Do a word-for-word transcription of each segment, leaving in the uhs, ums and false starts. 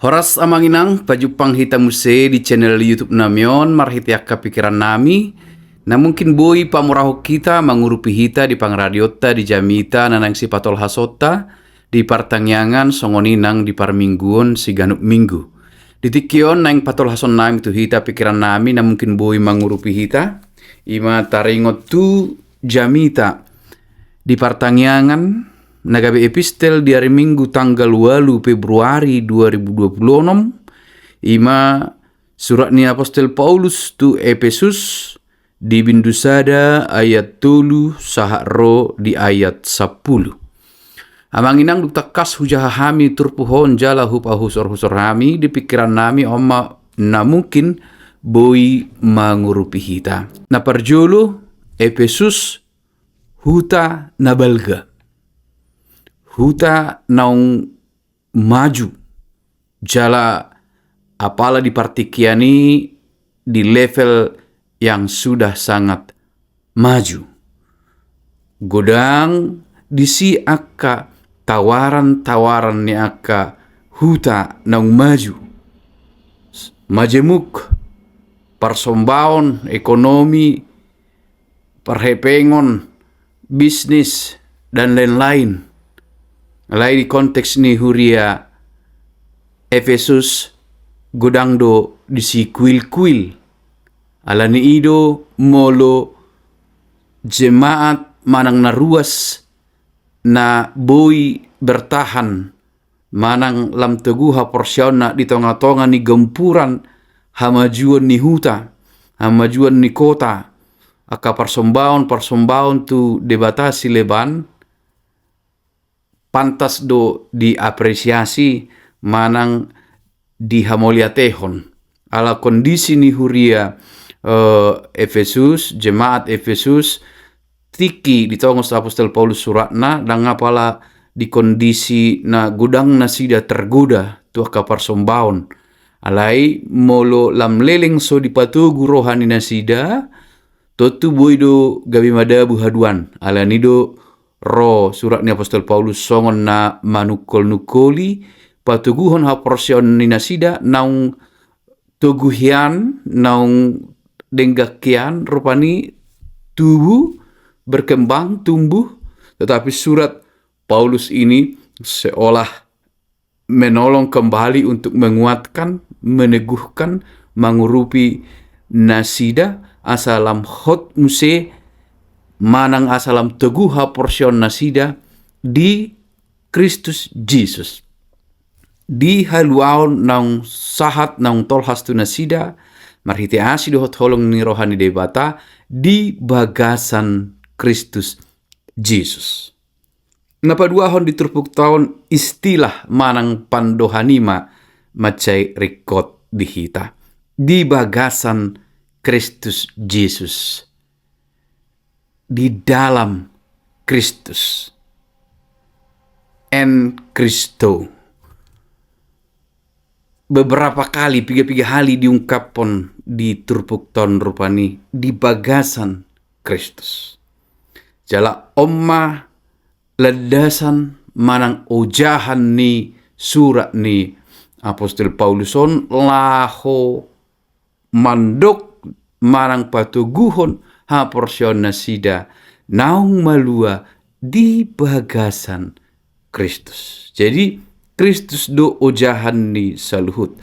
Horas amang inang, pajumpang hita muse di channel YouTube nami on, marhite angka pikiran nami, na mungkin boi pamurahon hita, mangurupi hita di pangaradionta, di jamita, na naeng sipatolhasonta, di partangiangan, songon i nang di parmingguon, siganup minggu. Di tingki on naeng patolhason nami tu hita pikiran nami, na mungkin boi mangurupi hita, ima taringot tu jamita. Di partangiangan, na gabe epistel di ari Minggu tanggal ualu Februari dua ribu dua puluh enam, ima surat ni apostel Paulus tu Epesus, di bindu sada ayat tolu sahat ro di ayat sampulu. Amang inang, dung tangkas hujaha hami turpuk on jala hupahusorhusor hami di pikiran nami, on ma na mungkin boi mangurupi hita. Na parjolo, Epesus, huta na balga. Huta naung maju. Jala apala di partingkian i, di level yang sudah sangat maju. Godang disi angka tawaran-tawaran ni angka huta naung maju. Majemuk, parsombaon, ekonomi, parhepengon, bisnis, dan lain-lain. Alai di konteks ni huria Epesus, godang do disi kuil-kuil. Alani i do molo jemaat manang na ruas na boi bertahan manang lam togu haporseaonna di tonga-tonga ni gempuran hamajuon ni huta, hamajuon ni kota, angka parsombaon-parsombaon tu debata sileban, pantas do diapresiasi manang dihamauliatehon. Ala kondisi ni huria, eh, Epesus, jemaat Epesus, tingki ditongos apostel Paulus suratna, ndang apala di kondisi na godang nasida tergoda tu angka parsombaon. Alai molo lam leleng so dipatogu roha ni nasida, tontu boi do gabe madabu haduan. Alani do ro surat ni apostel Paulus songon na manungkol-nungkoli patoguhon haporseaon ni nasida naung togu hian, naung denggan hian rupani tubu, berkembang, tumbuh. Tetapi surat Paulus ini seolah menolong kembali untuk menguatkan, meneguhkan, mangurupi nasida asa lam hot muse manang asa lam togu haporseaon nasida di Kristus Jesus. Di haluaon naung sahat naung tolhas tu nasida, marhite asi dohot holong ni roha ni Debata di bagasan Kristus Jesus. Na paduahon di turpukta on istilah manang pandohan i ma mansai ringkot di hita. Di bagasan Kristus Jesus. Di dalam Kristus. En Christo. Beberapa kali, piga-piga hali diungkapkon di turpukta on rupani di bagasan Kristus. Jala on ma landasan manang ojahan ni surat ni apostel Paulus on laho mandok manang patoguhon haporseaon nasida naung malua di bagasan Kristus. Jadi Kristus do ojahan ni saluhut,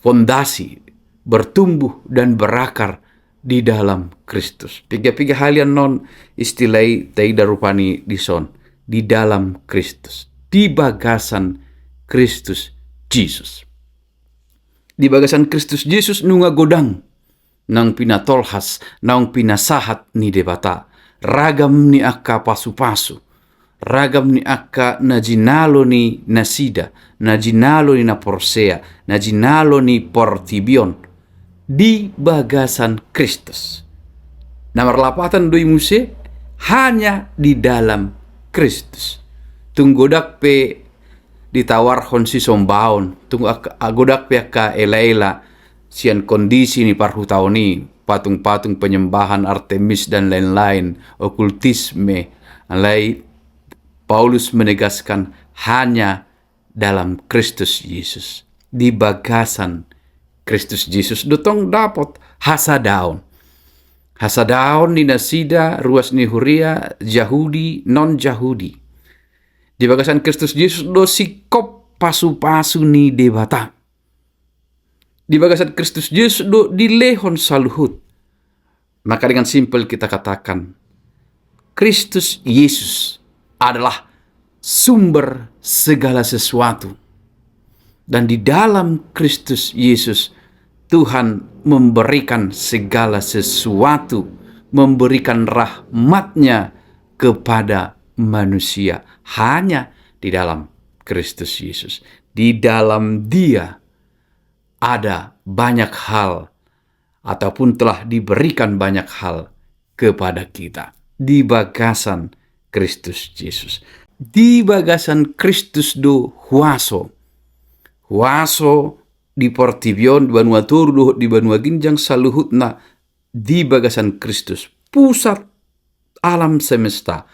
fondasi, bertumbuh dan berakar di dalam Kristus. Piga-piga hali annon istilah i taida rupani dison, di dalam Kristus, di bagasan Kristus Jesus. Di bagasan Kristus Jesus nunga godang naung pinatolhas, naung pinasahat ni Debata. Ragam ni angka pasupasu, ragam ni angka na jinalo ni nasida, na jinalo ni na porsea, na jinalo ni portibi on di bagasan Kristus. Na marlapatan do i muse hanya di dalam Kristus. Tung godang pe ditawarhon sisombaon, tung ak-, godang pe angka elaela sian kondisi ni parhutaon i, patung-patung penyembahan Artemis dan lain-lain, okultisme, alai Paulus menegaskan hanya dalam Kristus Yesus. di bagasan Kristus Jesus do tong dapot hasadaon. Hasadaon ni nasida ruas ni huria, Jahudi, non-Jahudi. Di bagasan Kristus Jesus do singkop pasupasu ni Debata. Di bagasan Kristus Jesus do dilehon saluhut. Maka dengan simpel kita katakan, Kristus Yesus adalah sumber segala sesuatu. Dan di dalam Kristus Yesus, Tuhan memberikan segala sesuatu, memberikan rahmat-Nya kepada manusia. Hanya di dalam Kristus Yesus. Di dalam Dia ada banyak hal ataupun telah diberikan banyak hal kepada kita di bagasan Kristus Jesus. Di bagasan Kristus do huaso. Huaso di portibi on, di banua toru dohot di banua ginjang, saluhutna di bagasan Kristus. Pusat alam semesta,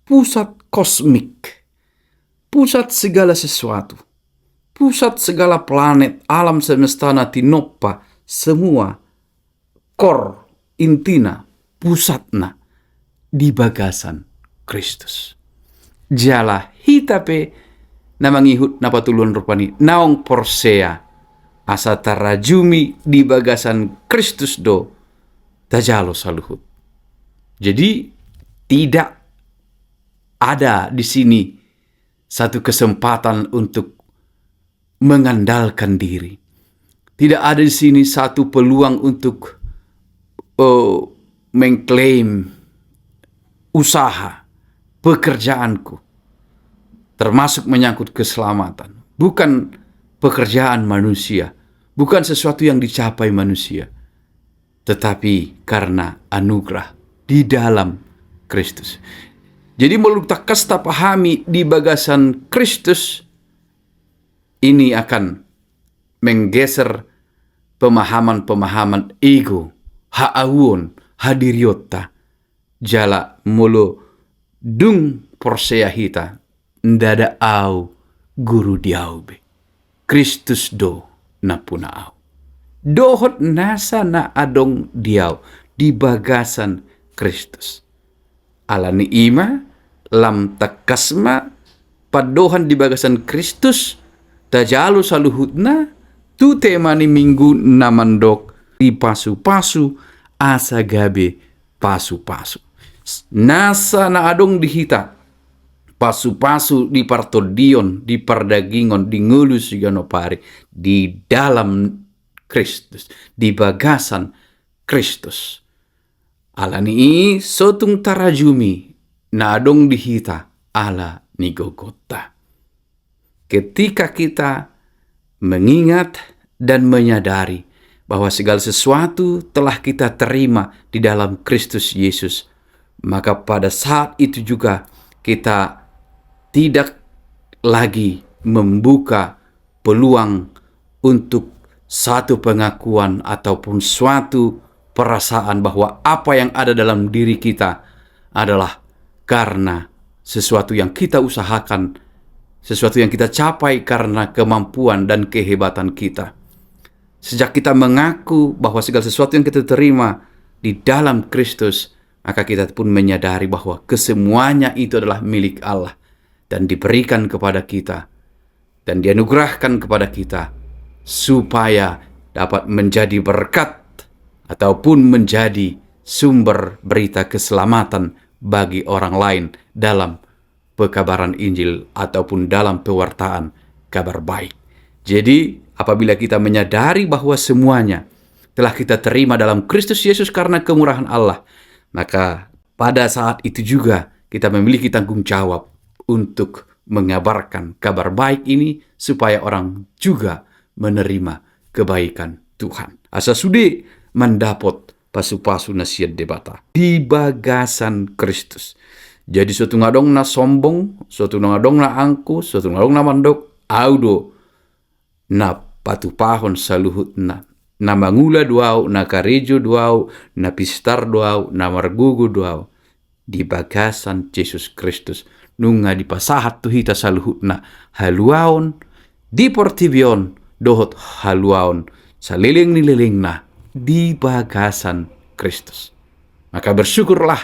pusat kosmik, pusat segala sesuatu, pusat segala planet, alam semesta na tinompa, semua core, intina, pusatna di bagasan Kristus. Jala hita pe na mangihut na patoluhon rupani, naung porsea, asa tarajumi di bagasan Kristus do tajalo saluhut. Jadi, tidak ada di sini satu kesempatan untuk mengandalkan diri. Tidak ada di sini satu peluang untuk, eh, mengklaim usaha, pekerjaanku, termasuk menyangkut keselamatan. Bukan pekerjaan manusia, bukan sesuatu yang dicapai manusia, tetapi karena anugerah di dalam Kristus. Jadi, molo tangkas tapahami di bagasan Kristus, ini akan menggeser pemahaman-pemahaman ego, haauon, hadirionta. Jala molo dung porsea hita, ndada au guru di au be. Kristus do nampuna au. Dohot nasa na adong di au di bagasan Kristus. Alani i ma, lam tangkas ma pandohan di bagasan Kristus, tajalo saluhutna, tu tema ni minggu na mandok, dipasupasu asa gabe pasupasu. Nasa na adong di hita, pasupasu di partondion, di pardagingon, di ngolu siganup ari, di dalam Kristus, di bagasan Kristus. Alani i so tung tarajumi na adong di hita ala ni gogonta. Ketika kita mengingat dan menyadari bahwa segala sesuatu telah kita terima di dalam Kristus Yesus, maka pada saat itu juga kita tidak lagi membuka peluang untuk satu pengakuan ataupun suatu perasaan bahwa apa yang ada dalam diri kita adalah karena sesuatu yang kita usahakan, sesuatu yang kita capai karena kemampuan dan kehebatan kita. Sejak kita mengaku bahwa segala sesuatu yang kita terima di dalam Kristus, maka kita pun menyadari bahwa kesemuanya itu adalah milik Allah dan diberikan kepada kita dan dianugerahkan kepada kita, supaya dapat menjadi berkat ataupun menjadi sumber berita keselamatan bagi orang lain dalam pekabaran Injil ataupun dalam pewartaan kabar baik. Jadi, apabila kita menyadari bahwa semuanya telah kita terima dalam Kristus Yesus karena kemurahan Allah, maka pada saat itu juga kita memiliki tanggung jawab untuk mengabarkan kabar baik ini supaya orang juga menerima kebaikan Tuhan. Asa sude mandapot pasupasu na sian Debata di bagasan Kristus. Jadi, so tung adong na sombong, so tung adong na angkuh, so tung adong na mandok, au do na patupahon saluhutna. Na mangula do au, na karejo do au, na pistar do au, na margogo do au. Di bagasan Jesus Kristus nunga dipasahat tu hita saluhutna haluaon di portibi on, dohot haluaon saleleng ni lelengna di bagasan Kristus. Maka bersyukurlah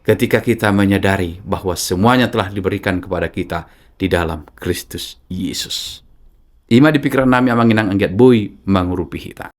ketika kita menyadari bahwa semuanya telah diberikan kepada kita di dalam Kristus Yesus. Ima di pikiran nami, amang inang, anggiat boi mangurupi hita.